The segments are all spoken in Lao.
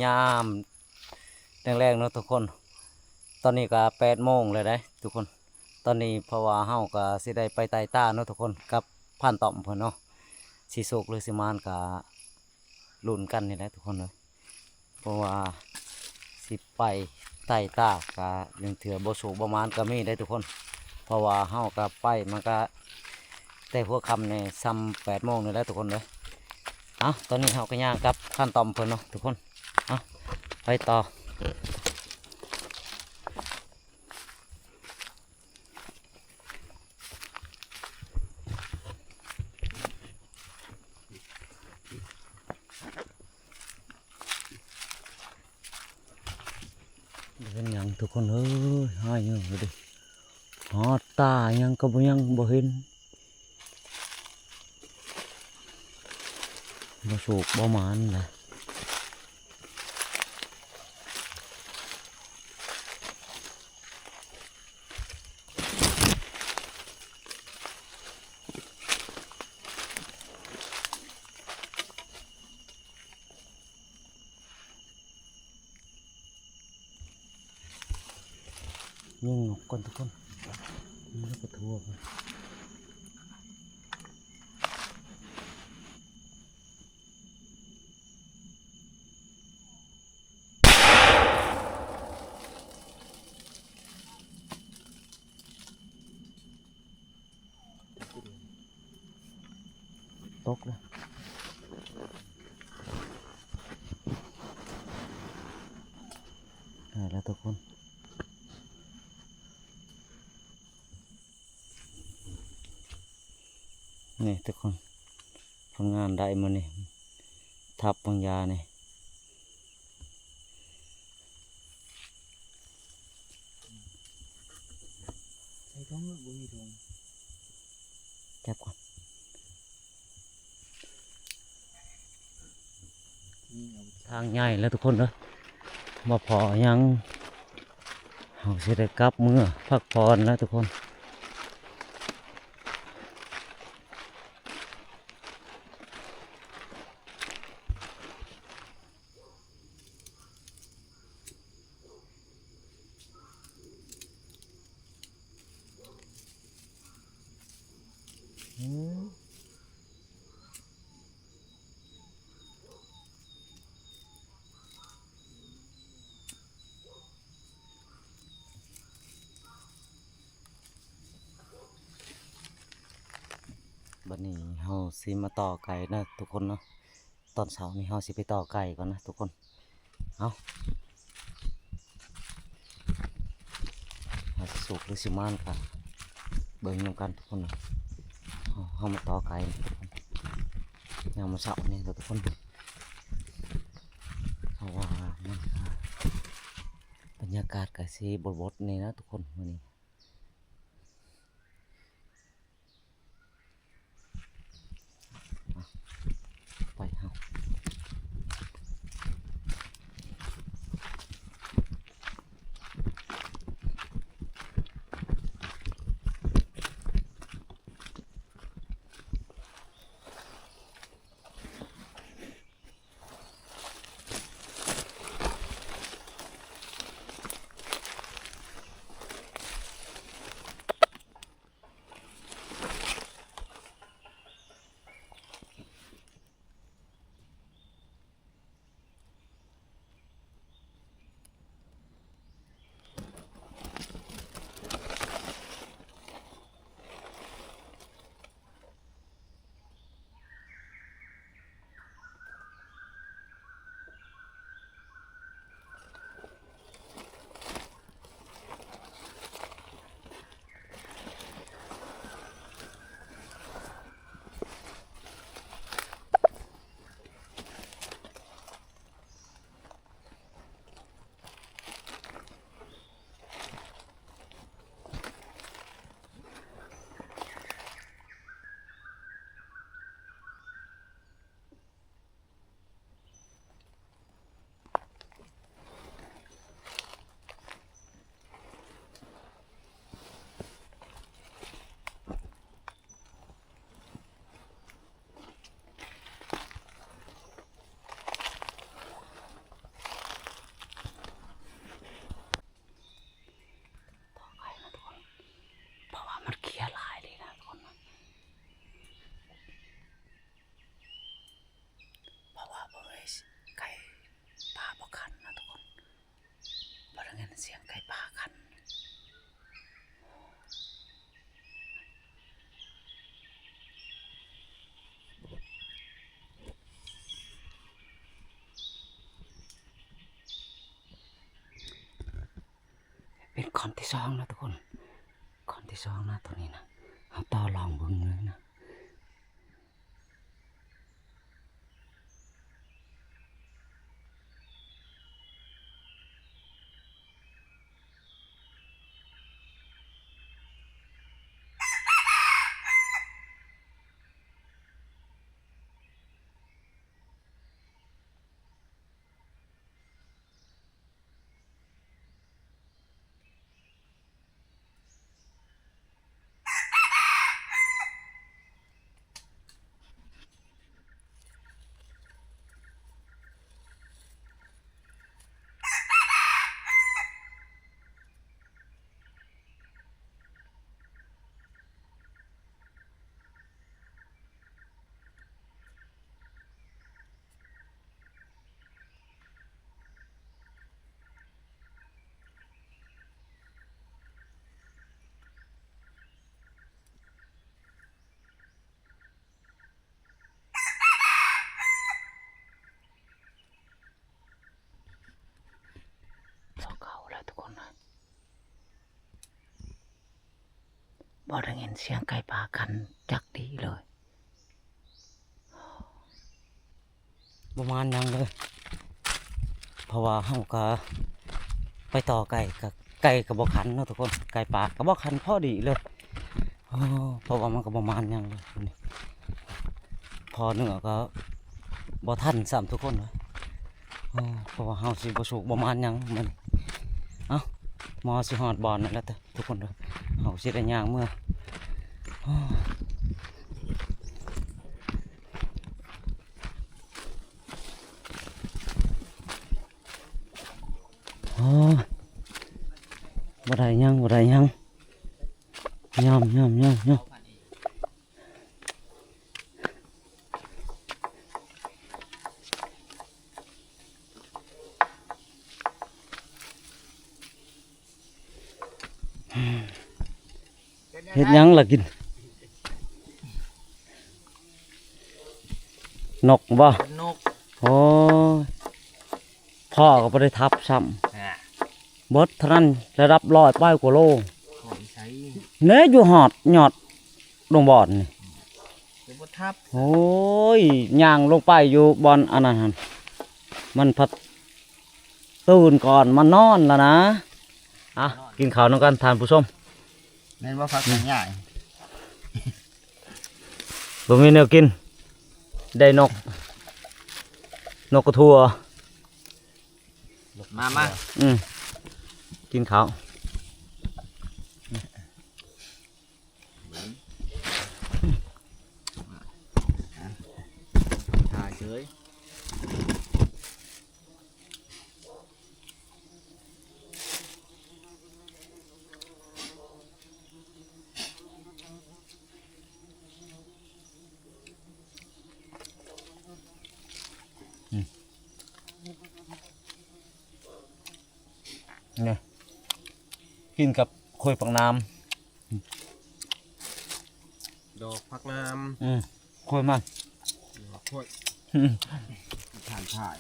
ຍາມແລງໆເນາະທຸກຄົນ. ຕອນນີ້ກໍແປດໂມງແລ້ວເດ້ທຸກຄົນ. ຕອນນີ້ເພາະວ່າເຮົາກໍຊິໄດ້ໄປໄຕ່ຕາເນາະທຸກຄົນ ກັບພານຕ້ອມເພິ່ນເນາະ. ຊິໂຊກຫຼືຊິໝານກໍລຸ້ນກັນນີ້ແຫຼະທຸກຄົນເອີຍ. ເພາະວ່າຊິໄປໄຕ່ຕາກະ ລາງເທື່ອບໍ່ໂຊກບໍ່ໝານກະມີໄດ໋ທຸກຄົນ. ເພາະວ່າເຮົາກະໄປ ມັນກະແຕ່ຫົວຄ່ຳນີ້ ຊ່ຳແປດໂມງນີ້ແຫຼະທຸກຄົນເອີຍ. ເອົາ ຕອນນີ້ເຮົາກະຍ່າງກັບພານຕ້ອມເພິ່ນເນາະທຸກຄົນ. ເອົາ ໄປຕໍ່. ບໍ່ເຫັນຫຍັງທຸກຄົນເອີຍ ຫາຍເຫຍື້ອງເລີຍເດ້. ຫາຕາຫຍັງກໍບໍ່ ຍັງບໍ່ເຫັນ ບໍ່ໂຊກບໍ່ໝານລະ. ຍິງນົກກ່ອນທຸກຄົນ ຍິງນົກກະທົວກ່ອນ. ຕົກແລ້ວ ໄດ້ແລ້ວທຸກຄົນ. ນີ້ທຸກຄົນ ຜົນງານໄດ້ມື້ນີ້ ທັບບາງຢານີ້. ໃສ່ຖົງ ບໍ່ມີຖົງ ຈັບກ່ອນ. ທາງໃຫຍ່ແລ້ວທຸກຄົນເດີ ບໍ່ພໍຫຍັງ ເຮົາຊິໄດ້ກັບເມືອພັກຜ່ອນແລ້ວທຸກຄົນ. ບັດນີ້ເຮົາຊິມາຕໍ່ໄກ່ເນາະທຸກຄົນເນາະ. ຕອນເຊົ້ານີ້ເຮົາຊິໄປຕໍ່ໄກ່ກ່ອນນະທຸກຄົນ. ເອົາ ເຮົາຊິໂຊກຫຼືຊິໝານກະເບິ່ງນຳກັນທຸກຄົນ. ເຮົາ ເຮົາມາຕໍ່ໄກ່ນະທຸກຄົນ ຍາມເຊົ້ານີ້ເດີທຸກຄົນ. ເພາະວ່າມັນກະ ບັນຍາກາດກະຊິບົດໆນີ້ນະທຸກຄົນ ມື້ນີ້. ໄປເຮົາ. ເ ສຽງໄກ່ປ່າກັນ ເປັນຂ້ອນທີສອງນະທຸກຄົນ ຂ້ອນທີສອງນະ ໂຕນີ້ນະ ເຮົາຕໍ່ລອງເບິ່ງເລີຍນະ. ສອງເກົ້າແລ້ວທຸກຄົນເອີຍ ບໍ່ໄດ້ຍິນສຽງໄກ່ປ່າກັນຈັກທີເລີຍ ບໍ່ມານຫຍັງເລີຍ ເພາະວ່າເຮົາກະໄປຕໍ່ໄກ່ ກະໄກ່ກະບໍ່ຂັນເນາະທຸກຄົນ ໄກ່ປ່າກະບໍ່ຂັນພໍດີເລີຍ ໂອ້ ເພາະວ່າມັນກະບໍ່ມານຫຍັງເລີຍ ພໍເນື້ອກະບໍ່ທັນຊ້ຳທຸກຄົນເອີຍ ໂອ້ ເພາະວ່າເຮົາຊິບໍ່ໂຊກບໍ່ໝານຫຍັງມື້ນີ້ ເອົ້າ ມາຊິຮອດບ່ອນນັ້ນແລ້ວເດີ ທຸກຄົນເດີ ເຮົາຊິໄດ້ຍ່າງເມືອ ໂອ້ ໂອ້ຍ ບໍ່ໄດ້ຫຍັງ ບໍ່ໄດ້ຫຍັງ ຍອມ ຍອມ ຍອມ ຍອມ. ເຮັດຫຍັງລະກິນ? ນົກບໍ່? ນົກ. ໂອ້ຍ ພໍ່ກໍບໍ່ໄດ້ທັບຊ້ຳ. ອ່າ ເບິດເທົ່ານັ້ນ ລະດັບຮ້ອຍປາຍກວ່າໂລ. ໂອ້ຍ ໃສ? ແນ່ ຢູ່ຮອດຍອດດົງບອນນີ້. ກໍບໍ່ທັບ. ໂອ້ຍ ຍ່າງລົງໄປຢູ່ບ່ອນອັນນັ້ນຫັ້ນ ມັນພັດຕື່ນກ່ອນມານອນແລ້ວນະ. ອ່ະ ກິນເຂົ້ານຳກັນທ່ານຜູ້ຊົມ. ແມ່ນບໍ່? ຜັກຫຍັງໃຫຍ່ ບໍ່ມີແນວກິນ ໄດ້ນົກ ນົກກະທົວ. ມາ ມາ ອືມ ກິນເຂົ້າ. ຖ່າຍເສີຍ. ອືມ ນີ້ ກິນກັບຂ້ອຍປາກນ້ຳ. ດອກຜັກນ້ຳ. ອືມ ຂ້ອຍມັນ ດອກຂ້ອຍ. ອືມ ທ່ານຖ່າຍ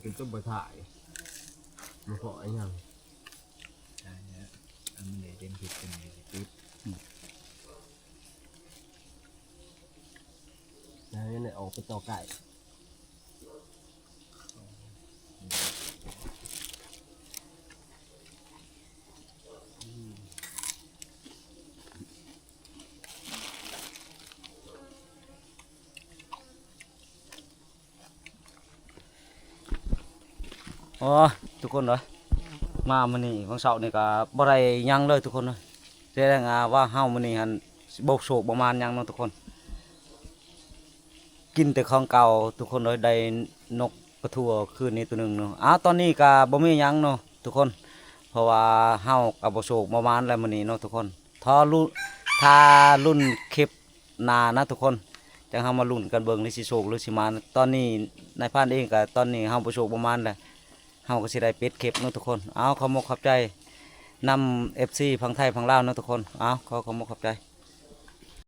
ເປັນຕົ້ນບໍ່ຖ່າຍ ມາເພາະອີຫຍັງ? ຖ່າຍແລ້ວ ອັນນີ້ເດັ່ນຜິດ ເປັນຕິດ. ອືມ ແລ້ວນີ້ອອກໄປຕໍ່ໄກ່. ໂອ້ ທຸກຄົນເອີຍ ມາມື້ນີ້ ວັນເສົານີ້ກໍບໍ່ໄດ້ຫຍັງເລີຍທຸກຄົນເອີຍ. ສະແດງວ່າເຮົາມື້ນີ້ຫັ້ນບໍ່ໂຊກບໍ່ໝານຫຍັງເນາະທຸກຄົນ. ກິນແຕ່ຂອງເກົ່າທຸກຄົນເອີຍ. ໄດ້ນົກກະທົວຄືນນີ້ໂຕໜຶ່ງເນາະ. ອ້າວ ຕອນນີ້ກໍບໍ່ມີຫຍັງເນາະທຸກຄົນ ເພາະວ່າເຮົາກໍບໍ່ໂຊກບໍ່ໝານແລ້ວມື້ນີ້ເນາະທຸກຄົນ. ຖ້າລຸ້ນ ຖ້າລຸ້ນຄລິບໜ້ານະທຸກຄົນ ຈັ່ງເຮົາມາລຸ້ນກັນເບິ່ງ ຫຼືຊິໂຊກຫຼືຊິໝານ. ຕອນນີ້ ນາຍພານເອງກໍຕອນນີ້ເຮົາບໍ່ໂຊກບໍ່ໝານແລ້ວ ເຮົາກໍຊິໄດ້ປິດຄລິບເນາະທຸກຄົນ. ເອົາ ຂອບມົກຂອບໃຈນຳເອັຟຊີຝັ່ງໄທຝັ່ງລາວເນາະທຸກຄົນ. ເອົາ ຂໍຂອບມົກຂອບໃຈ.